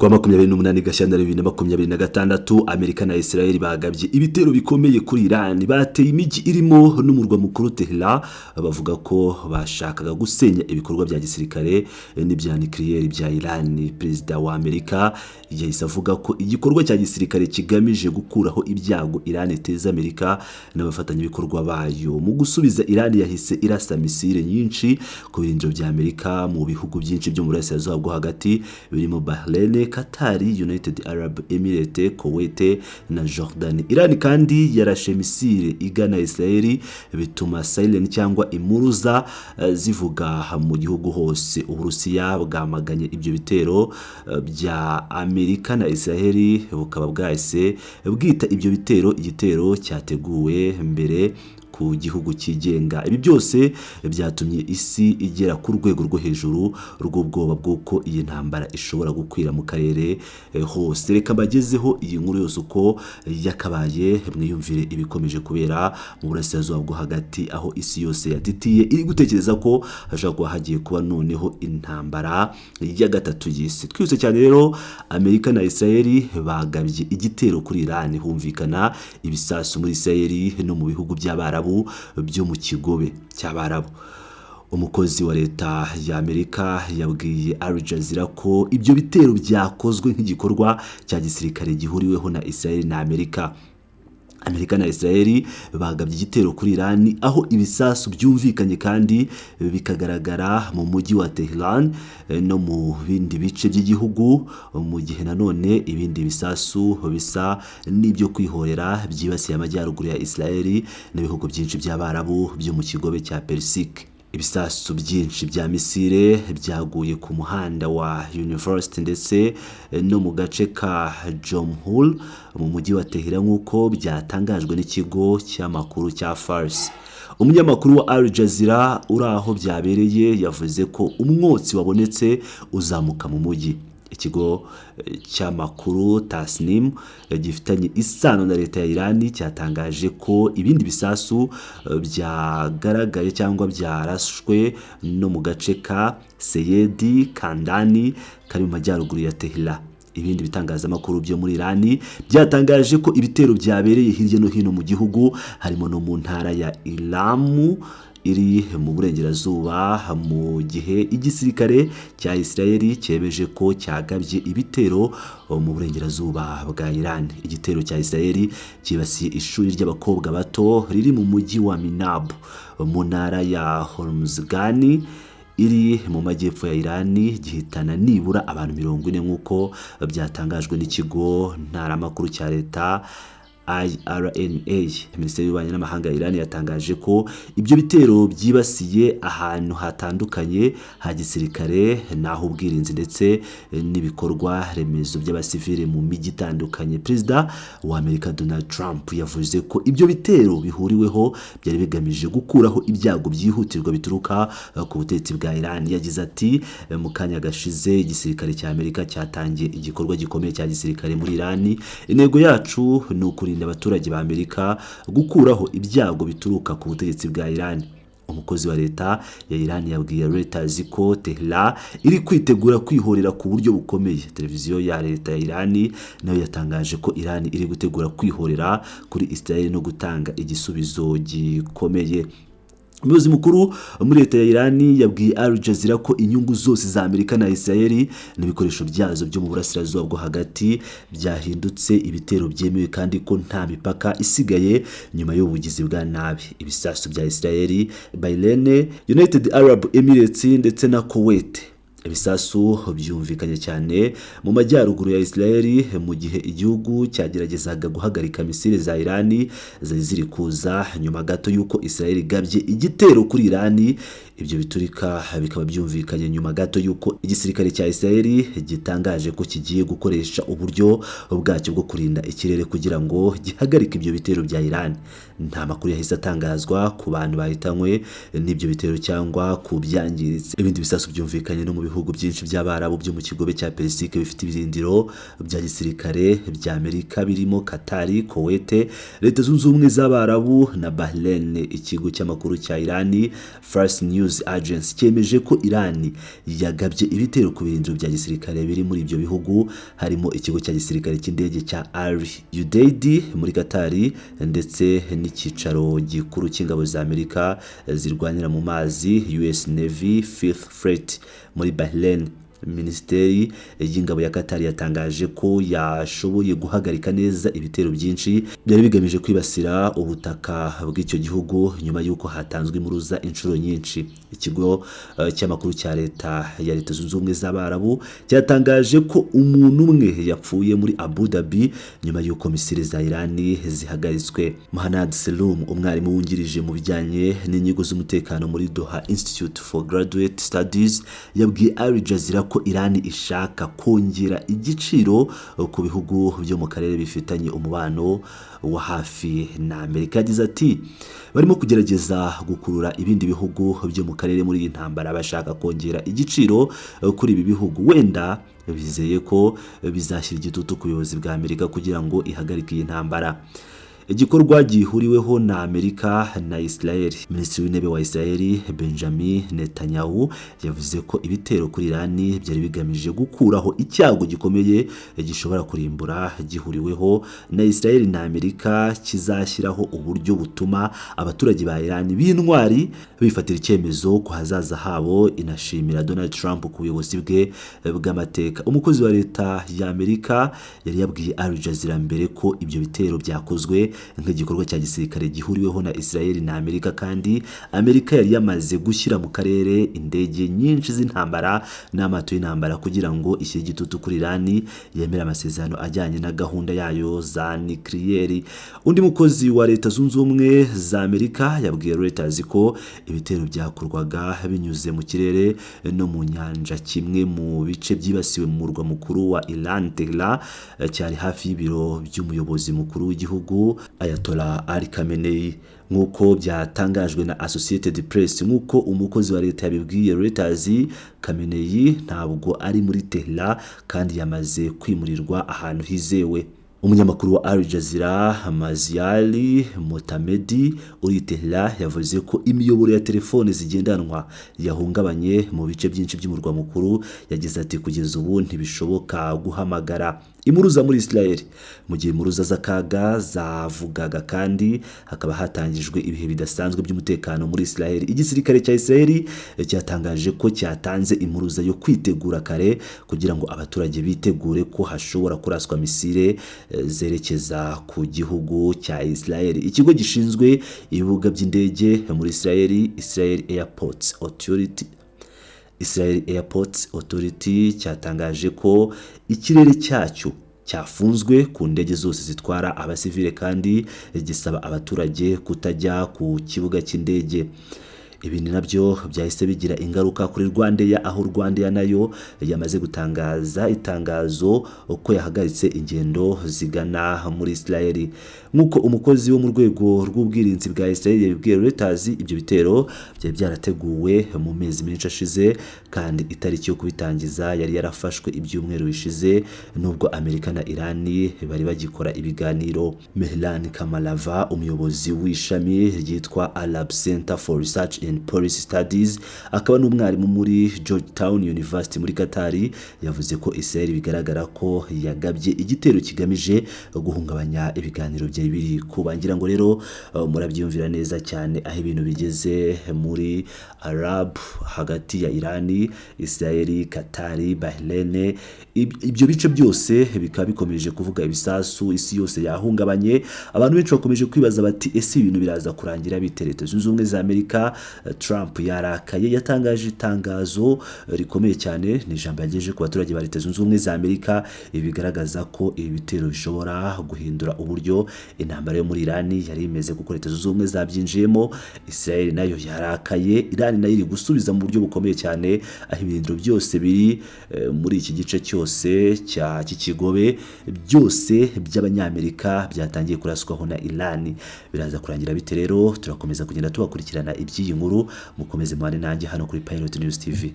Kuwa 28 Gashyantare 2026, Amerika na Israel bagabye ibitero bikomeye kuri Iran, bateye imijyi irimo n'umurwa mukuru Tehran, bavuga ko bashakaga gusenya ibikorwa bya gisirikare n'ibya nucléaire bya Iran. Perezida wa Amerika yahise avuga ko igikorwa cya gisirikare kigamije gukuraho ibyago Iran iteza Amerika n'abafatanyabikorwa bayo. Mu gusubiza, Iran yahise irasa misile nyinshi ku birindiro bya Amerika mu bihugu byinshi byo mu burasirazuba bwo hagati, birimo Bahrain, Qatar, United Arab Emirates, Kuwait na Jordan. Iran kandi yarashe misile igana Israel, bituma siren cyangwa impuruza zivuga mu gihugu hose. Uburusiya bwamaganye ibyo bitero bya Amerika na Israel, bukaba bwahise bwita ibyo bitero igitero cyateguwe mbere ku gihugu cyigenga. Ibi byose byatumye isi igera ku rwego rwo hejuru rw'ubwoba bw'uko iyi ntambara ishobora gukwira mu karere hose. Reka mbagezeho iyi nkuru yose uko yakabaye, mwiyumvire ibikomeje kubera mu burasirazuba bwo hagati, aho isi yose yatitiye iri gutekereza ko hashobora kuba hagiye kuba noneho intambara ya gatatu y'isi. Twihuse cyane rero, Amerika na Israel bagabye igitero kuri Iran, humvikana ibisasu muri Israel no mu bihugu by'Abarabu byo mu Kigobe cy'Abarabu. Umukozi wa leta ya Amerika yabwiye Al Jazeera ko ibyo bitero byakozwe nk'igikorwa cya gisirikare gihuriweho na Israel na Amerika. Amerika na Israel bagabye igitero kuri Iran, aho ibisasu byumvikanye kandi bikagaragara mu mujyi wa Tehran no mu bindi bice by'igihugu, mu gihe nanone ibindi bisasu bisa n'ibyo kwihorera byibasiye amajyaruguru ya Israel n'ibihugu byinshi by'Abarabu byo mu Kigobe cya Persike. Ibisasu byinshi bya misile byaguye ku muhanda wa University ndetse no mu gace ka Jomhur mu mujyi wa Tehran, nk'uko byatangajwe n'ikigo cy'amakuru cya Fars. Umunyamakuru wa Al Jazeera uri aho byabereye yavuze ko umwotsi wabonetse uzamuka mu mujyi. Ikigo cy'amakuru Tasnim gifitanye isano na leta ya Iran cyatangaje ko ibindi bisasu byagaragaye cyangwa byarashwe no mu gace ka Seyedi Kandani kari mu majyaruguru ya Tehran. Ibindi bitangazamakuru byo muri Iran byatangaje ko ibitero byabereye hirya no hino mu gihugu, harimo no mu ntara ya Ilamu iri mu burengerazuba, mu gihe igisirikare cya Israel cyemeje ko cyagabye ibitero mu burengerazuba bwa Iran. Igitero cya Israel cyibasiye ishuri ry'abakobwa bato riri mu mujyi wa Minab mu ntara ya Hormozgan iri mu majyepfo ya Iran, gihitana nibura abantu 40, nk'uko byatangajwe n'ikigo ntaramakuru cya leta IRNA. Minisiteri y'Ububanyi n'Amahanga ya Iran yatangaje ko ibyo bitero byibasiye ahantu hatandukanye ha gisirikare n'aho ubwirinzi ndetse n'ibikorwa remezo by'abasivile mu mijyi itandukanye. Perezida wa Amerika Donald Trump yavuze ko ibyo bitero bihuriweho byari bigamije gukuraho ibyago byihutirwa bituruka ku butegetsi bwa Iran. Yagize ati: "Mu kanya gashize igisirikare cya Amerika cyatangiye igikorwa gikomeye cya gisirikare muri Iran. Intego yacu ni ukurinda abaturage ba Amerika, gukuraho ibyago bituruka ku butegetsi bwa Iran." Umukozi wa leta ya Iran yabwiye Reuters ko Tehran iri kwitegura kwihorera ku buryo bukomeye. Televiziyo ya leta ya Iran nayo yatangaje ko Iran iri gutegura kwihorera kuri Israel no gutanga igisubizo gikomeye. Umuyobozi mukuru muri leta ya Iran yabwiye Al Jazeera ko inyungu zose za Amerika na Israel n'ibikoresho byazo byo mu burasirazuba bwo hagati byahindutse ibitero byemewe, kandi ko nta mipaka isigaye nyuma y'ubugizi bwa nabi. Ibisasu bya Israel, Bahrain, United Arab Emirates ndetse na Kuwait. Ibisasu byumvikanye cyane mu majyaruguru ya Israel mu gihe igihugu cyageragezaga guhagarika misile za Iran zari ziri kuza nyuma gato y'uko Israel igabye igitero kuri Iran. Ibyo biturika bikaba byumvikanye nyuma gato y'uko igisirikare cya Israel gitangaje ko kigiye gukoresha uburyo bwacyo bwo kurinda ikirere kugira ngo gihagarike ibyo bitero bya Iran. Nta makuru yahise atangazwa ku bantu bahitanywe n'ibyo bitero cyangwa ku byangiritse. Ibindi bisasu byumvikanye no mu bihugu Ibihugu byinshi by'Abarabu byo mu kigobe cya Perisike bifite ibirindiro bya gisirikare bya Amerika birimo Katari, Kuwait, Leta Zunze Ubumwe z'Abarabu na Bahrain. Ikigo cy'amakuru cya Irani Fars News Agency cyemeje ko Irani yagabye ibitero ku birindiro bya gisirikare biri muri ibyo bihugu, harimo ikigo cya gisirikare cy'indege cya Al Udeid muri Katari ndetse n'icyicaro gikuru cy'ingabo za Amerika zirwanira mu mazi, US Navy Fifth Fleet, muri Bahrain. Minisiteri y'ingabo ya Qatar yatangaje ko yashoboye guhagarika neza ibitero byinshi byari bigamije kwibasira ubutaka bw'icyo gihugu nyuma y'uko hatanzwe impuruza inshuro nyinshi. Ikigo cy'amakuru cya leta ya Leta Zunze Ubumwe z'Abarabu cyatangaje ko umuntu umwe yapfuye muri Abu Dhabi nyuma y'uko misile za Irani zihagaritswe. Mohanad Selum, umwarimu wungirije mu bijyanye n'inyigo z'umutekano muri Doha Institute for Graduate Studies, yabwiye Al Jazeera ko Irani ishaka kongera igiciro ku bihugu byo mu karere bifitanye umubano wa hafi na Amerika. Yagize ati: "Barimo kugerageza gukurura ibindi bihugu byo mu karere muri iyi ntambara. Bashaka kongera igiciro kuri ibi bihugu, wenda bizeye ko bizashyira igitutu ku buyobozi bwa Amerika kugira ngo ihagarike iyi ntambara." Igikorwa gihuriweho na Amerika na Israel. Minisitiri w'Intebe wa Israel Benjamin Netanyahu yavuze ko ibitero kuri Irani byari bigamije gukuraho icyago gikomeye gishobora kurimbura gihuriweho na Israel na Amerika, kizashyiraho uburyo butuma abaturage ba Irani b'intwari bifatira icyemezo ku hazaza habo, inashimira Donald Trump ku buyobozi bwe bw'amateka. Umukozi wa leta ya Amerika yari yabwiye Al Jazeera mbere ko ibyo bitero byakozwe nk'igikorwa cya gisirikare gihuriweho na Israel na Amerika, kandi Amerika yari yamaze gushyira mu karere indege nyinshi z'intambara n'amato y'intambara kugira ngo ishyire igitutu kuri Irani yemere amasezerano ajyanye na gahunda yayo za nikiriyeri. Undi mukozi wa Leta Zunze Ubumwe za Amerika yabwiye Reuters ko ibitero byakorwaga binyuze mu kirere no mu nyanja. Kimwe mu bice byibasiwe mu murwa mukuru wa Iran, Tehran, cyari hafi y'ibiro by'umuyobozi mukuru w'igihugu Ayatollah Ali Khamenei, nk'uko byatangajwe na Associated Press. Nk'uko umukozi wa leta yabibwiye Reuters, Khamenei ntabwo ari muri Tehran kandi yamaze kwimurirwa ahantu hizewe. Umunyamakuru wa Al Jazeera Maziari Motamedi uri Tehran yavuze ko imiyoboro ya telefone zigendanwa yahungabanye mu bice byinshi by'umurwa mukuru. Yagize ati: "Kugeza ubu ntibishoboka guhamagara." Impuruza muri Israel. Mu gihe impuruza z'akaga zavugaga kandi hakaba hatangijwe ibihe bidasanzwe by'umutekano muri Israel, igisirikare cya Israel cyatangaje ko cyatanze impuruza yo kwitegura kare kugira ngo abaturage bitegure ko hashobora kuraswa misile zerekeza ku gihugu cya Israel. Ikigo gishinzwe ibibuga by'indege muri Israel, Israel Airports Authority, cyatangaje ko ikirere cyacyo cyafunzwe ku ndege zose zitwara abasivile, kandi gisaba abaturage kutajya ku kibuga cy'indege. Ibi ni nabyo byahise bigira ingaruka kuri RwandAir, aho RwandAir nayo yamaze gutangaza itangazo ko yahagaritse ingendo zigana muri Israel. Nk'uko umukozi wo mu rwego rw'ubwirinzi bwa Israel yabibwiye Reuters, ibyo bitero byari byarateguwe mu mezi menshi ashize, kandi itariki yo kubitangiza yari yarafashwe ibyumweru bishize, nubwo Amerika na Irani bari bagikora ibiganiro. Mehran Kamalava, umuyobozi w'ishami ryitwa Arab Center for Research and Policy Studies, akaba n'umwarimu muri Georgetown University muri Qatar, yavuze ko Israel bigaragara ko yagabye igitero kigamije guhungabanya ibiganiro byari biri kuba. Ngira ngo rero murabyiyumvira neza cyane aho ibintu bigeze muri Arab, hagati ya Irani, Israel, Qatar, Bahrain. Ibyo bice byose bikaba bikomeje kuvuga ibisasu, isi yose yahungabanye. Abantu benshi bakomeje kwibaza bati: "Ese ibintu biraza kurangira bite?" Leta Zunze Ubumwe za Amerika, Trump yarakaye, yatangaje itangazo rikomeye cyane. Ni ijambo yagejeje ku baturage ba Leta Zunze Ubumwe za Amerika. Ibi bigaragaza ko ibi bitero bishobora guhindura uburyo intambara yo muri Irani yari imeze, kuko Leta Zunze Ubumwe zabyinjiyemo. Israel nayo yarakaye, Irani nayo iri gusubiza mu buryo bukomeye cyane, aho ibirindiro byose biri muri iki gice cyose cya cy'ikigobe byose by'Abanyamerika byatangiye kuraswaho na Irani. Biraza kurangira bite rero? Turakomeza kugenda tubakurikirana iby'iyi nkuru. Mukomeze mubane nanjye hano kuri Pilot News TV.